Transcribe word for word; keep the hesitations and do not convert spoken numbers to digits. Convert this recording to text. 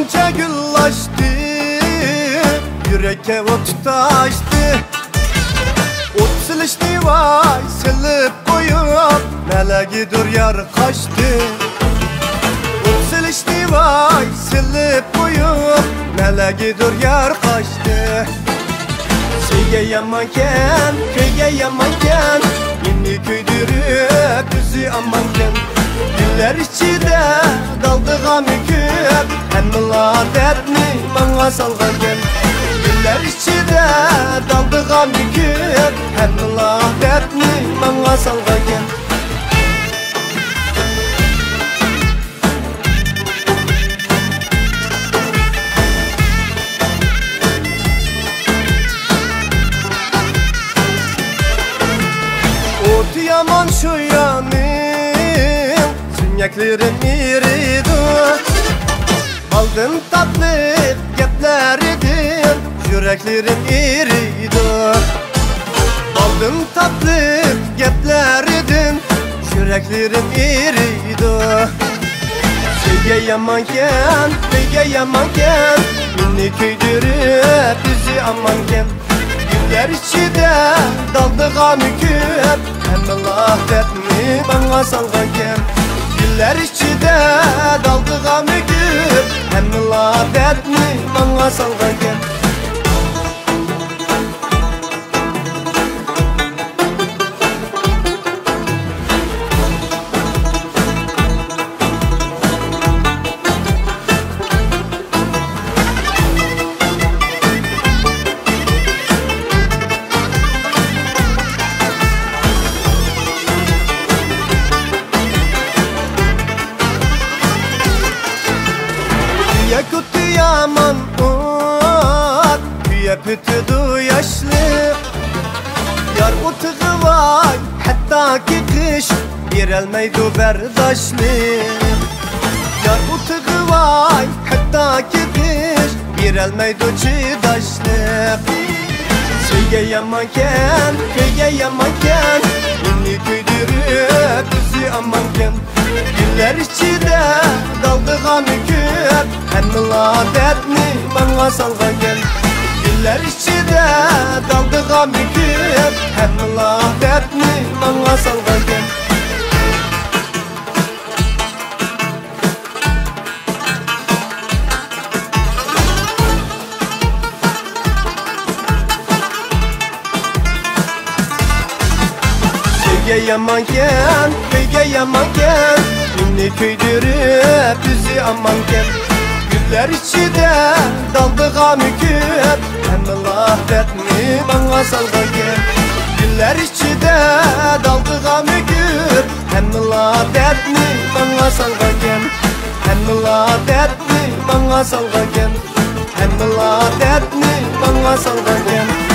شۇنچە گۈل ئاچتى، يۈرەككە ئوت تۇتاشتى. ئوت سېلىشنى ۋاي سېلىپ قويۇپ، نەلەرگىدۇر يار قاچتى. ئوت سېلىشنى ۋاي سېلىپ قويۇپ، نەلەرگىدۇر يار قاچتى. سۆيگەن يامانكەن، كۆيگەن يامانكەن، مېنى كۆيدۈرۈپ ئۆزى ئامانكەن. گۈللەر ئىچىدە دالدىغا مۆكۈپ، ھەممىلا دەردنى ماڭا سالغانكەن. گۈللەر ئىچىدە دالدىغا مۆكۈپ، ھەممىلا دەردنى ماڭا سالغانكەن. ئوتى يامان شۇ يانىڭ، سۆڭەكلىرىم ئېرىيدۇ. بالدىن تاتلىق گەپلىرىدىن يۈرەكلىرىم ئېرىيدۇ. بالدىن تاتلىق گەپلىرىدىن يۈرەكلىرىم ئېرىيدۇ. سۆيگەن يامانكەن، كۆيگەن يامانكەن، مېنى كۆيدۈرۈپ ئۆزى ئامانكەن. گۈللەر ئىچىدە دالدىغا مۆكۈپ، ھەممىلا دەردنى ماڭا سالغانكەن. گۈللەر ئىچىدە دالدىغا مۆكۈپ، ھەممىلا دەردنى ماڭا سالغانكەن. سۆيۈكتە يامان ئوت، كۆيۈپ پۈتىدۇ ياشلىق. يار ئوتىغا ۋاي، ھەتتاكى قىش بېرەلمەيدۇ بەرداشلىق. يار ئوتىغا ۋاي، ھەتتاكى قىش بېرەلمەيدۇ چىداشلىق. سۆيگەن يامانكەن، كۆيگەن يامانكەن، مېنى كۆيدۈرۈپ ئۆزى ئامانكەن. گۈللەر ئىچىدە دالدىغا مۆكۈپ، ھەممىلا دەردنى ماڭا سالغانكەن. گۈللەر ئىچىدە دالدىغا مۆكۈپ، ھەممىلا دەردنى ماڭا سالغانكەن. سۆيگەن يامانكەن، كۆيگەن يامانكەن، مېنى كۆيدۈرۈپ ئۆزى ئامانكەن. گۈللەر ئىچىدە دالدىغا مۆكۈپ، ھەممىلا دەردنى ماڭا سالغانكەن. گۈللەر ئىچىدە دالدىغا مۆكۈپ، ھەممىلا دەردنى ماڭا سالغانكەن. ھەممىلا دەردنى ماڭا سالغانكەن. ھەممىلا دەردنى ماڭا سالغانكەن.